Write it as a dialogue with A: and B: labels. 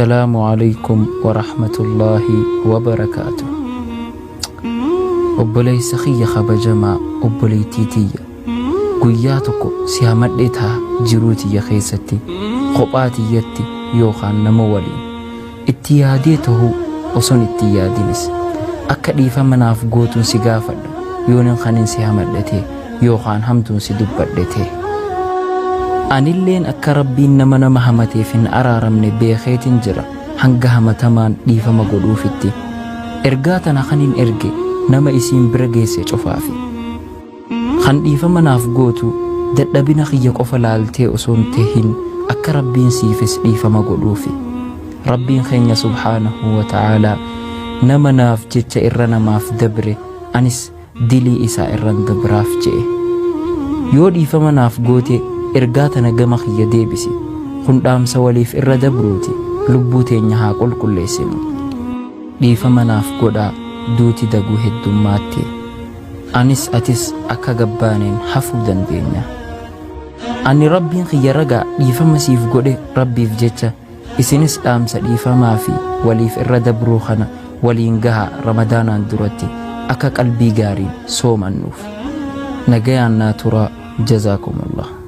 A: Assalaamu Aleykum Warahmatullaahi Wabarakaatuh. Obboleessa kiyya kabajamaa, obboleettii tiyya, guyyaa tokko si hamadhee taha jiruu tiyya keessatti, kophaa tiyyatti yookaan nama waliin. Itti yaadee tahuu oson itti hin yaadinis. Akka dhiifama naaf gootun si gaafadha yoonin kanin si hamadhe ta'e yookaan hamtuun si dubbadhe ta'e. Anilleen akka Rabbiin nama nama hamateef hin araaramne beekeetin jira hanga hamatamaan dhiifama godhuufitti. Ergaa tana kanin erge nama isiin bira geesse cufaafi. Kan dhiifama naaf gootu dadhabina kiyya qofa laaltee osoo hin tahin akka Rabbiin siifis dhiifama godhuufi. Rabbiin keenya subhaanahu wa ta'aalaa nama naaf jecha irra namaaf dabre anis dilii isaa irran dabraaf je'e. Yoo dhiifama naaf goote ergaa tana gama kiyya deebisi. Kun dhaamsa waliif irra dabruuti. Lubbuu teenya haa qulqulleessinu. Dhiifama naaf godhaa duuti daguu heddummaatti. Anis atis akka gabbaaneen hafuu dandeenya. Ani Rabbiin kiyya ragaa dhiifama siif godhe Rabbiif jecha isinis dhaamsa dhiifamaa fi waliif irra dabruu kana waliin gahaa Ramadaanaan duratti akka qalbii gaariin soomannuuf. Nagayaan naa turaa Jazaakumullah.